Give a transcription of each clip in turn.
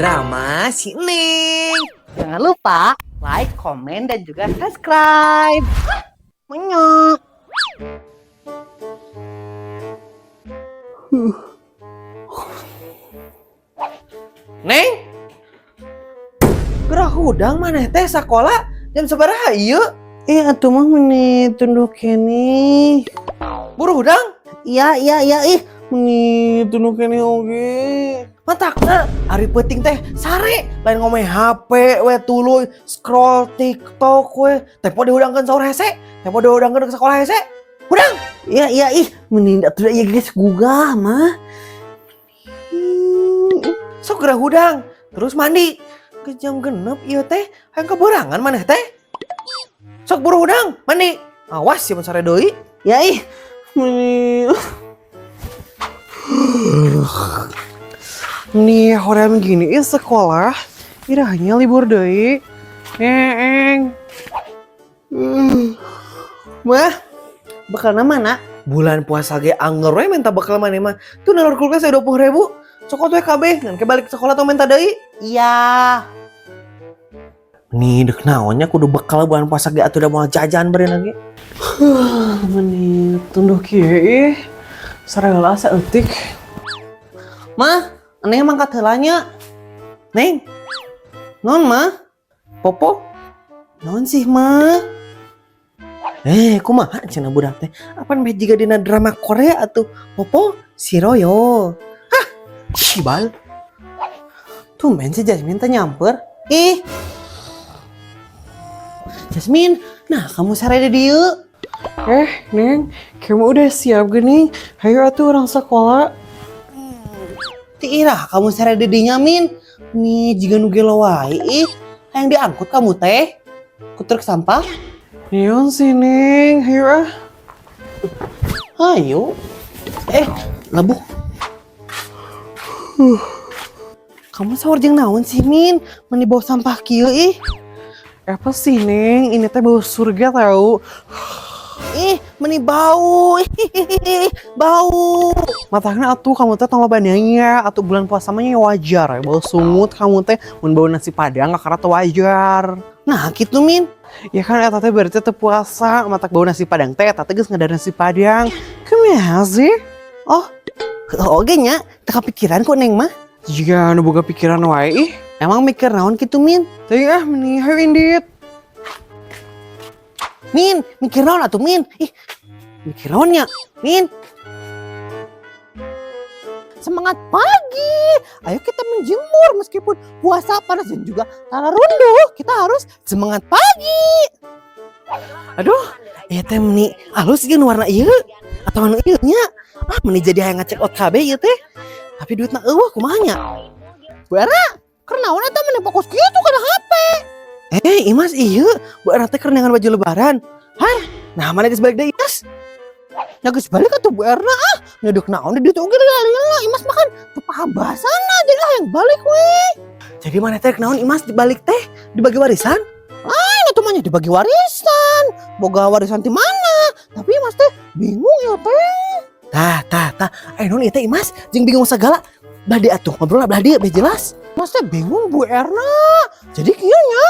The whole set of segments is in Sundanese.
Drama si Neng. Jangan lupa like, komen, dan juga subscribe. Menyok. Neng. Gerah hudang maneh teh sakola jam sabaraha ieu? Eh, atuh mah meni tunduh keneh. Buru hudang? Iya, iya, iya, ih. Meni tunduh keneh oge. Matakna ari peuting teh sare lain ngomong HP we tuluy scroll TikTok we tempo dihudangkeun sahur hese, tempo dihudangkeun ke sekolah hese. Hudang. Iya, iya, ih. Meni atuh ieu geus gugah mah. Sok geura hudang, terus mandi. Ke jam 6 ieu teh hayang keberangan maneh teh. Sok buru hudang, mandi. Awas ya mun sare deui. Ya ih. Meni. Nih, hoream gini ih sekolah, irahnya libur deui. Neng. Mah, bekalna mana? Bulan puasa ge anger we minta bekal maneh mah. Tuh nalur kulkas 20.000. Cokot we kabeh, ngan ke balik sekolah tong minta deui. Iya. Nih dek naonnya kudu bekal bulan puasa ge atuh da moal jajan beureun ge. Meni tunduh kieu ih. Saragala asa eutik. Mah, Neng mangkat heula nya. Neng, Non mah? Popo. Non sih mah? Kumaha cenah budak teh? Apan meh jiga dina drama Korea atuh. Popo Siroyo. Hah, kibal. Tumben si Jasmine teh nyamper. Ih. Jasmine, nah kamu sare di dieu. Neng, kamu udah siap gini? Hayo atuh orang sekolah. Ti iraha kamu sare di dinya Min. Nih jiga nu gelo wae ih. Hayang diangkut kamu teh. Ku truk sampah. Nion sih, Neng. Hayo ah. Ayo. Lebuk. Kamu sahur jeung naon sih, Min? Meni bau sampah kieu ih. Apa sih, Neng? Ini teh bau surga tau. Ih, meni bau. Ih, bau. Matahna atuh kamu teh tong loba nanya, atuh bulan puasa mah nya wajar ya. Bau sungut kamu teh mun bau nasi padang kakara teh wajar. Nah, gitu Min. Ya kan eta teh berarti teh puasa, matak bau nasi padang teh eta teh geus ngadar nasi padang. Kumaha sih? Oh, oge nya, teu kapikiran kok Neng mah. Jiga nu boga pikiran wae ih. Emang mikir naon kitu Min? Teuing ah meni hayu indit. Min, mikir naon atuh Min? Ih, mikir naon nya? Min. Semangat pagi. Ayo kita menjemur meskipun puasa panas dan juga tararunduh. Kita harus semangat pagi. Aduh, ieu teh meni alus jeung warna ieu atau anu ieu nya. Ah, meni jadi hayang ngecek out kabeh ieu teh. Tapi duitna eueuh kumaha nya? Bu Erna, keur naon eta meni fokus kitu kana HP? Imas ieu, Bu Erna teh keur neangan baju lebaran. Har, nah mana geus balik deui, Imas? Ya geus balik atuh Bu Erna ah. Nyedek naon di ditu oge lila Imas mah kan teu paham bahasana jadi ah yang balik we. Jadi mana teh naon Imas dibalik teh dibagi warisan? Lain atuh mah nya dibagi warisan. Boga warisan ti mana? Tapi Imas teh bingung ya teh. Tah, tah, tah. Non ieu teh Imas jeung bingung segala. Belah dieu atuh ngobrol belah dieu beh jelas. Imas teh bingung Bu Erna. Jadi kieu nya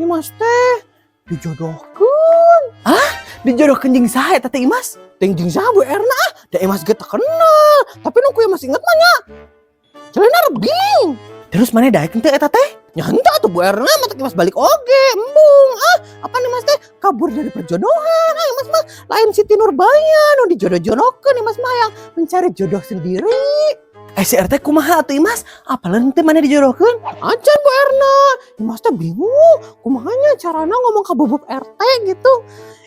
Imas teh dijodohkeun. Ah, dijodohkeun jeung saha eta teh Imas? Teh jeung saha Bu Erna ah? Da Imas ge teu kenal. Tapi nu ku Imas inget mah nya. Celana rebing. Terus mana daek teh eta teh? Ya henteu atuh Bu Erna matak Imas balik oge, embung. Ah, apa nih Mas teh kabur dari perjodohan. Ah, Imas mah lain Siti Nurbaya nu dijodoh-jodohkeun, Imas mah yang mencari jodoh sendiri. Si RT kumaha atuh Imas? Apalan teh mana dijodohkeun? Acan Bu Erna. Imas teh bingung, kumahanya carana ngomong ke bubuk RT gitu.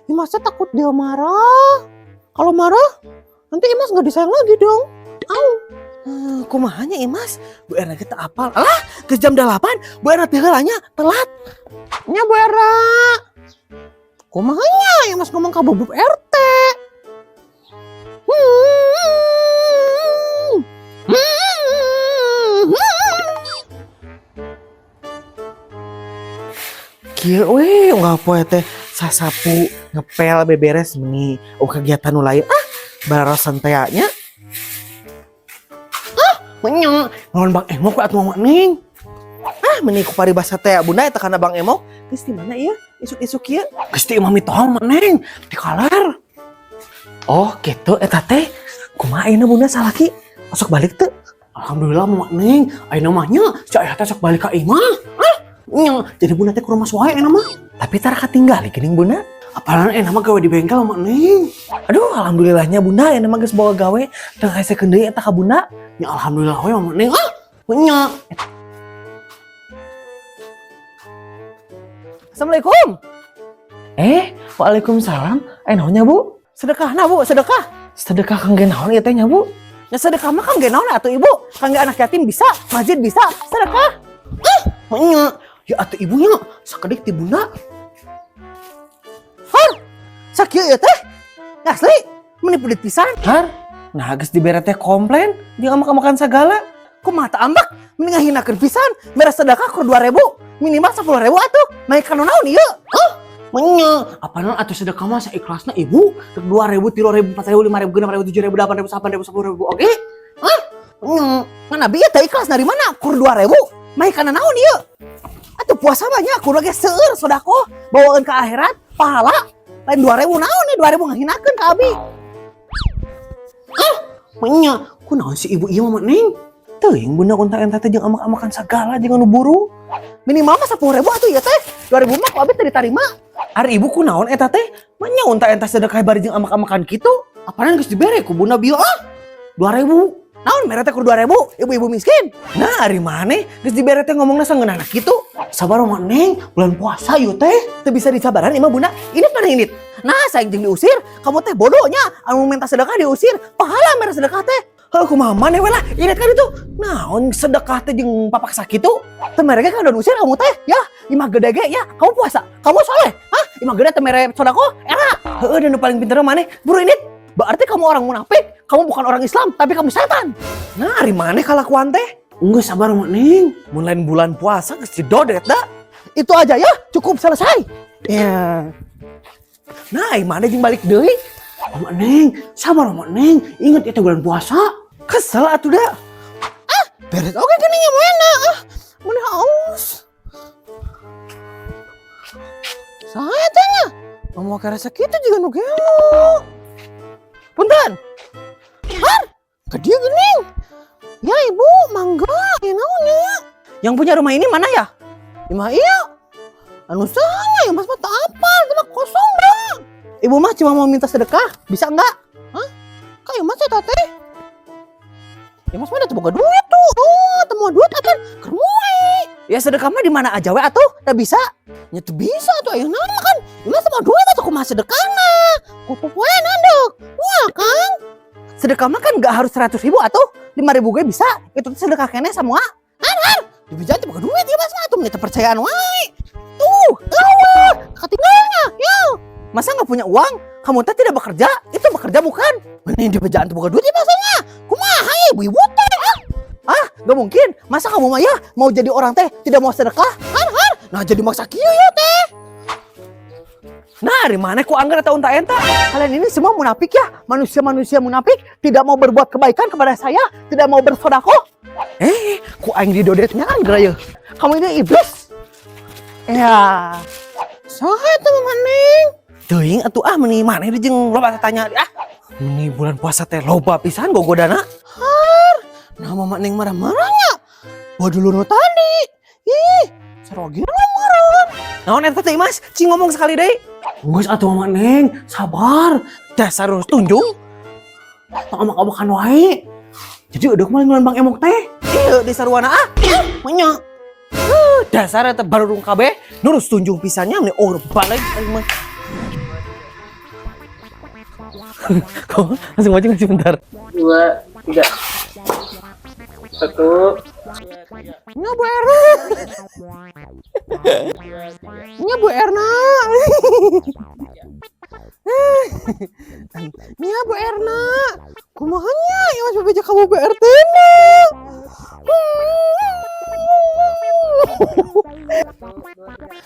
Imas teh takut dia marah. Kalau marah, nanti Imas nggak disayang lagi dong. Au. Kumahanya Imas? Bu Erna kita apal. Alah, ke jam 8, Bu Erna teh heula nya telat. Nya Bu Erna. Kumahanya Imas ngomong ke bubuk RT. Kieu we unggal poe teh sasapu ngepel beberes meni oh kegiatan nu lain ah bararosan teh nya. Ah, menyok. Ngelawan Bang Emok atuh mama Neng. Ah, meni ku paribasa teh Bunda eta kana Bang Emok. Geus di mana ieu? Isuk-isuk ieu. Geus ti imah mitoha, Mak Neng, di kaler. Oh, gitu eta teh. Kumaha ayeuna Bunda salaki? Osok balik teu? Alhamdulillah, Mak Neng, ayeuna mah nya si ayah teh sok balik ka imah. Ah, nya jadi Bunda teh ku rumah wae ayeuna mah. Tapi tara katinggali geuning Bunda. Apalan ayeuna mah gawe di bengkel, Mak Neng. Aduh, alhamdulillahnya Bunda ayeuna mah geus boga gawe. Teu hesekeun deui eta ka Bunda. Ya alhamdulillah we, Mak Neng. Ah, nya. Assalamualaikum. Eh, waalaikumsalam. Eh, naonnya, Bu? Sedekah nah, Bu, sedekah. Sedekah kangge naon ieu teh nya, Bu? Ya sedekah mah kangge naon atuh, Ibu? Kangge anak yatim bisa, masjid bisa, sedekah. Nya. Ya atuh ibunya sakedik ti Bunda. Har, sakieu ieu teh. Asli, meni pelit pisan. Har, nah geus dibere teh komplain, jeung ambek-ambekan sagala. Kumaha teu ambek, meni ngahinakeun pisan. Mere sedekah kur 2000, minimal 10.000 atuh. Naik kanu naon ieu? Hah? Nya, apaan atuh sedekah mah saikhlasna Ibu? 2000, 3000, 4000, 5000, 6000, 7000, 8000, 8000, 10.000 oge? Hah? Nya, ngan abi ieu teh ikhlas dari mana? Kur 2000, naik kana naon ieu? Atuh puasa mah nya kudu ge seueur sedekah, bawaeun ke akhirat pahala. Lain 2000 naon nih, 2000 ngahinakeun ka abi. Hah? Nya, kunaon si ibu ieu mah, Neng? Teuing Bunda unta eta teh jeung ambek-ambekan sagala jeung anu buru. Minimal mah 10.000 atuh ieu teh. 2000 mah ku abi teu ditarima. Ari ibu kunaon eta teh? Manya unta eta sedekah bari jeung ambek-ambekan kitu? Apaan geus dibere ku Bunda bieu ah? 2000. Naon mere teh kur 2000, ibu-ibu miskin. Nah, ari maneh geus dibere teh ngomongna sangeunahna kitu. Sabar, Mak Neng, bulan puasa ieu teh. Teu bisa disabaran imah Bunda. Ini mana ini? Nah, saya jeung diusir, kamu teh bodohnya. Anu minta sedekah diusir, pahala mere sedekah teh. Heuh, kumaha maneh we lah, inget kan itu. Naon sedekah teh jeung papaksa kitu? Teu mere ge kan udah diusir kamu teh, ya. Imah gede ge ya, kamu puasa, kamu soleh. Hah? Imah gede teu mere sedekah, era. Heueuh, dan nu paling pinter maneh, buru ini. Berarti kamu orang munafik, kamu bukan orang Islam, tapi kamu setan. Nah, ari maneh kalakuan teh? Enggak, sabar, Mak Neng. Mun lain bulan puasa geus didodet da. Itu aja ya, cukup selesai. Ya. Nah, ari maneh jeung balik deui. Mak Neng, sabar, Mak Neng. Ingat itu bulan puasa. Kesel atuh da. Ah, beres oke gini ya mana? Ah, mana haus. Saya tanya, mau kerasa kita juga nu gelo. Punten. Har, ke dia gini. Ya ibu, mangga, ya naonnya. Yang punya rumah ini mana ya? Imah iya. Anu saya, ya mas mah tak apa, itu mah kosong dong. Ibu mah cuma mau minta sedekah, bisa enggak? Hah? Kak Imas ya teh? Ya mas mah udah boga duit tuh. Oh, temu duit akan kermui. Ya sedekah mah di mana aja we atuh, udah bisa. Ya tuh bisa tuh ayo nama kan. Imas mau duit atuh kumaha sedekahna. Kupu poe nanduk. Wah, Kang. Sedekah mah kan nggak harus 100.000 atuh. 5.000 gue bisa. Itu tuh sedekah keneh semua. Har har. Dibejaan tuh boga duit ya mas mah atuh meni percayaan wae. Tuh, eueuh, ketinggalannya. Ya. Masa nggak punya uang? Kamu teh tidak bekerja? Itu bekerja bukan? Mending dibejaan tuh boga duit ya masanya. Kumaha ya ibu-ibu teh? Ah, ah, gak mungkin. Masa kamu mah ya mau jadi orang teh tidak mau sedekah? Har har. Nah jadi maksa kieu ya teh. Nah, ari maneh ku anggar atau unta enta? Kalian ini semua munafik ya. Manusia-manusia munafik tidak mau berbuat kebaikan kepada saya, tidak mau bersodakoh. Eh, ku aing didodetnya anggar ya. Kamu ini iblis. Ya. Saha eta Mama Neng? Teuing atuh ah, meni maneh di jeung loba tanya ah. Meni bulan puasa teh loba pisan gogodana. Har. Nah Mama Neng marah-marahnya. Waduh lu tadi. Ih, sarogi lu marah. Naon eta teh Mas? Cing ngomong sekali deui. Geus atuh, Mak Neng, sabar. Dasar urus tunjung. Tong ambek-ambekan wae. Jadi udah kemarin bulan Bang Emok teh. Iya, di sarwana ah. Menya. Dasar eta barurung kabeh nurus tunjung pisannya meni oh balik aing mah. Kok langsung maju nggak sih bentar? Dua, tiga. Satu. Nya Bu Erna. Nya Bu Erna. Nya Bu Erna. Kumaha nya ya mas bebeja kamu Bu RT na.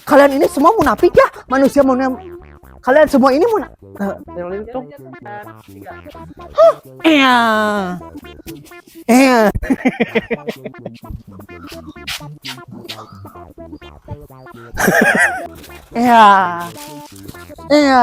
Kalian ini semua munafik ya, manusia munafik. Kalian semua ini munafik. Hah? Iya. Iya. Iya. Iya.